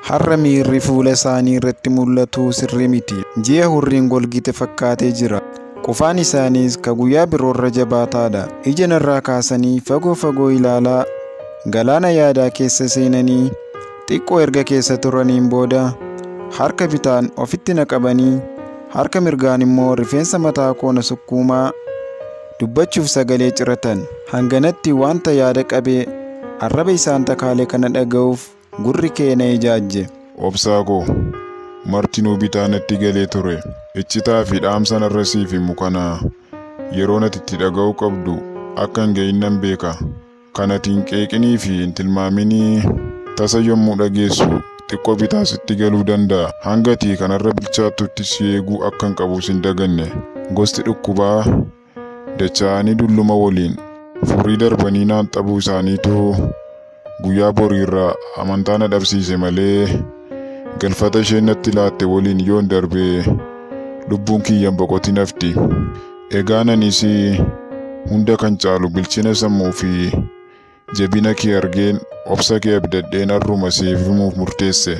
Har'a miirri fuula isaanii irratti mul'atu sirrii miti. Ji'a hurriin golgite fakkaatee jira. Qufaan isaaniis ka guyyaa biroorra jabaataadha. Ija narraa kaasanii fagoo fagoo ilaalaa galaana yaadaa keessa seenanii xiqqoo erga keessa turaniin booda harka bitaan ofitti na qabanii harka mirgaan immoo rifeensa mataa koo na sukkuumaa dubbachuuf sagalee ciratan. Hanganatti wanta yaada qabee arraba isaan takaalee kana dhaga'uuf gurri kee na ijaajje. Obsaa koo, martinuu bitaa natti galee ture. Iccitaa fi dhaamsa narra siif himu kana yeroo nati itti dhaga'uu qabdu akka hin ga'in nan beeka. Kan ati hin qeeqinii fi hin tilmaaminii tasa yommuu dhageessu xiqqoo bitaa sitti galuu danda'a. Hanga ati kanarra bilchaattutti si eeguu akka hin qabus hin daganne. Gosti dhukkubaa dacha'anii dulluma waliin furii darbanii naan xabuu isaaniitu guyyaa boriirraa amantaa na dhabsiise malee galfata isheen natti laatte waliin yoon darbe lubbuun kiyyan boqotin hafti. Egaa anis hunda kan caalu bilchina sammuu fi jabina kee argeen obsa kee abdadheen har'uma siif himuuf murteesse.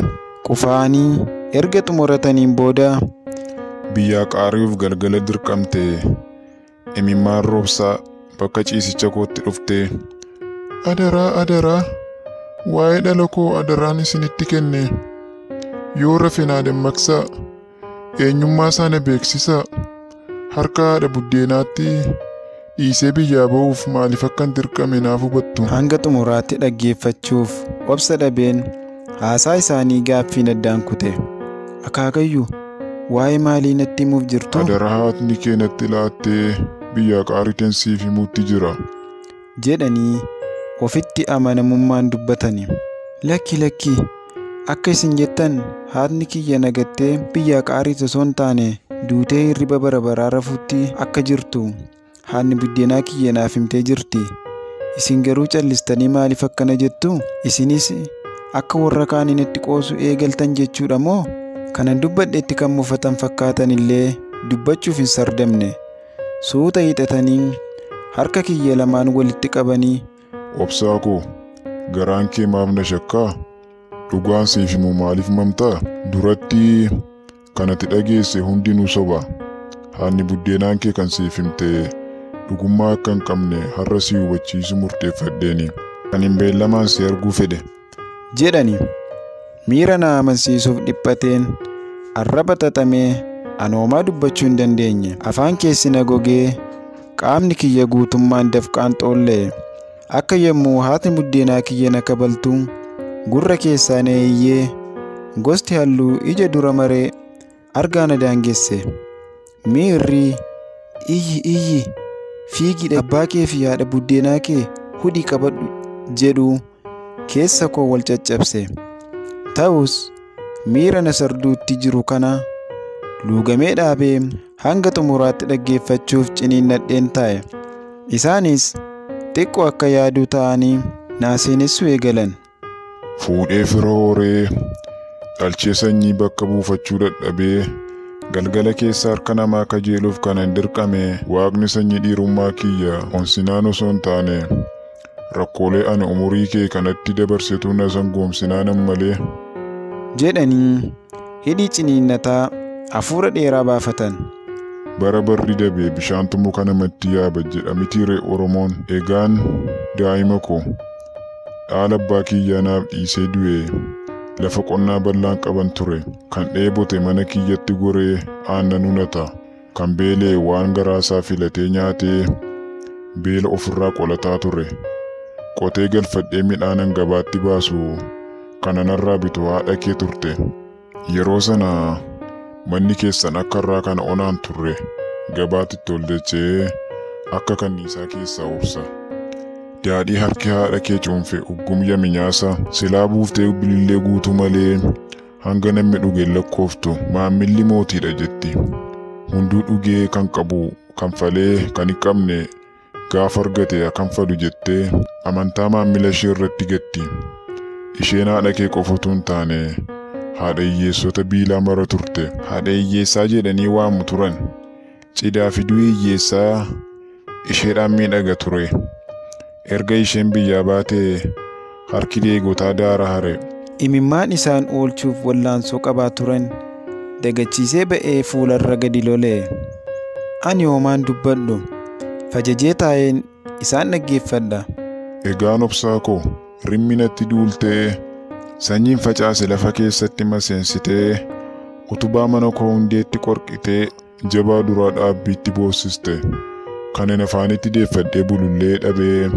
Qufaanii erga xumurataniin booda Biyyaa qaari'uuf galgala dirqamte imimmaan roobsaa bakka ciisicha kootti dhuftee Adaraa, adaraa, waa'ee dhala koo adaraan isinitti kenne. Yoo rafe naa dammaqsaa, eenyummaa isaa na beeksisaa. Harka haadha buddeenaatti dhiisee biyyaa ba'uuf maaliif akkan dirqame naaf hubattu. Hanga xumuraatti dhaggeeffachuuf obsa dhabeen haasaa isaanii gaaffiin addaan kute. Akaakayyuu, waa'ee maalii natti himuuf jirtu? Adaraa haatni kee natti laattee biyyaa qaariteen siif himuutti jira. Jedhanii ofitti amanamummaan dubbatani. Lakki lakki, akka isin jettan haatni kiyya nagattee biyyaa qaariite osoo hin taane duutee hirriba bara baraa rafuutti akka jirtu haadni buddeenaa kiyya naaf himtee jirti. Isin garuu callistanii maaliif akkana jettu? Isinis akka warra kaanii natti qoosu eegaltan jechuudha moo? Kanan dubbadhetti kan mufatan fakkaatan illee dubbachuuf hin sardamne. Suuta hiixatanii harka kiyya lamaan walitti qabanii Obsaa koo, garaan kee maaf na shakkaa? Dhugaan siif himu maaliif mamtaa? Duratti kan ati dhageesse hundinuu soba. Haadni buddeenaan kee kan siif himte dhugummaa akka hin qabne har'a si hubachiisu murteeffadheeni. Kan hin beellamaan si arguu fedhe. Jedhani. Miira na amansiisuuf dhiphateen arraba xaxamee anoomaa dubbachuu hin dandeenye. Afaan keessi na gogee qaamni kiyya guutummaan dafqaan xoolla'e. Akka yommuu haati buddeenaa kiyya na kabaltu gurra keessaa na iyyee gosti halluu ija dura maree argaa na daangesse. Miirri iyyi iyyi fiigi abbaa kee fi haadha buddeenaa kee hudhii qabadhu jedhu keessa koo wal caccabse. Ta'us miira na sarduutti jiru kana luugamee dhaabee hanga xumuraatti dhaggeeffachuuf ciniinnadheen taa'e. Isaanis xiqqoo akka yaaduu ta'anii naa seenessuu eegalan. Fuudhee fira horee dhalchee sanyii bakka buufachuu dadhabee galgala keessa harka namaa kajeeluuf kan hin dirqame waaqni sanyii dhiirummaa kiyya onsinaan osoo hin taane rakkoolee ani umurii kee kanatti dabarsetu na sangoomsinaanan malee. Jedhanii hidhii ciniinnataa hafuura dheeraa baafatan. Bara barri dabee bishaantu muka namatti yaaba jedha mitiiree Oromoon. Egaan daa'ima koo dhaala abbaa kiyyaa naaf dhiisee du'e lafa qonnaa bal'aan qaban ture. Kan dheebote mana kiyyatti goree aannan unata. Kan beelee waan garaasaa filatee nyaatee beela ofirraa qolataa ture. Qotee galfadhee midhaanan gabaatti baasu kananarraa bitu haadha kee turte. Yeroo sana manni keessan akka irraa kana onaan turre gabaatti itti ol dacha'ee akka kanniisaa keessaa ursa. Daadhii harki haadha kee cuunfe uggum yami nyaasa silaa buuftee bilillee guutuu malee hanga namni dhuge lakkooftu maammilli mootiidha jetti. Hunduu dhugee kan qabu kanfalee kan hin qabne gaafa argate kanfalu jettee amantaa maammila ishee irratti gatti. Isheen haadha kee qofa utuu hin taane haadha hiyyeessota biilaa mara turte. Haadha hiyyeessaa jedhanii waamu turan. Cidaa fi du'i hiyyeessaa isheedhaan miidhaga ture. Erga isheen biyyaa baatee harki deegotaa daara hare. Imimmaan isaan oolchuuf wallaansoo qabaa turan dagachiisee ba'ee fuularra gadi lole. Ani homaan dubbadhu fajajee taa'een isaan dhaggeeffadha. Egaan obsaa koo rimmi natti duultee sanyiin facaase lafa keessatti maseensitee utubaa mana koo hundeetti qorqitee jabaa duraa dhaabbiitti boossiste. Kanan afaanitti deeffadhee bulullee dhabee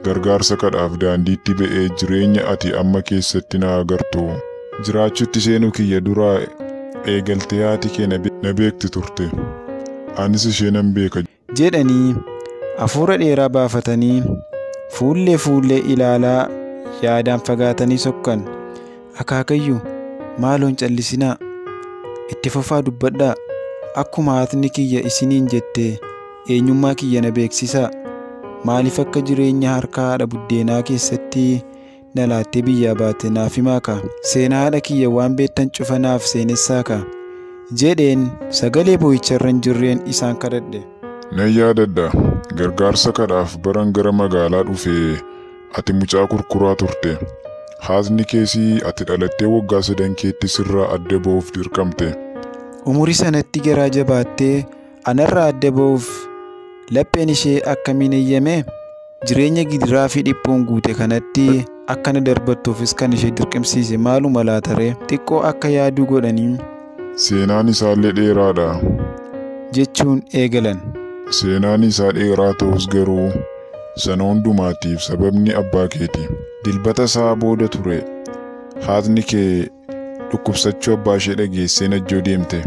gargaarsa kadhaaf daandiitti ba'ee jireenya ati amma keessatti na agartu. Jiraachuutti seenuu kiyya duraa eegaltee haati kee na beekti turte. Anis ishee nan beeka. Jedhanii hafuura dheeraa baafatanii fuullee fuullee ilaalaa yaadaan fagaatanii sokkan. Akaakayyuu maaloon callisinaa itti fufaa dubbadhaa akkuma haatni kiyya isiniin jette eenyummaa kiyya na beeksisaa. Maaliif akka jireenya harka haadha buddeenaa keessatti na laattee biyyaa baate naaf himaa kaa. Seenaa haadha kiyya waan beektan cufa naaf seenessaa kaa. Jedheen sagalee boo'icharra hin jirreen isaan kadhadhe. Nan yaadadha gargaarsa kadhaaf baran gara magaalaa dhufee ati mucaa kurkuraa turte. Haatni keesii ati dhalattee waggaa sadan keetti sirraa adda ba'uuf dirqamte. Umurii sanatti garaa jabaattee anarraa adda ba'uuf lapheen ishee akkamiin eeyyame? Jireenya gidiraa fi dhiphuun guute kanatti akka na darbattuufis kan ishee dirqamsiise maaluma laata ree? Xiqqoo akka yaaduu godhanii Seenaan isaallee dheeraadha. jechuun eegalan. Seenaan isaa dheeraa ta'us garuu sana hundumaatiif sababni abbaa keeti. Dilbata isaa booda ture. Haatni kee dhukkubsachuu abbaa ishee dhageessee najjoo deemte.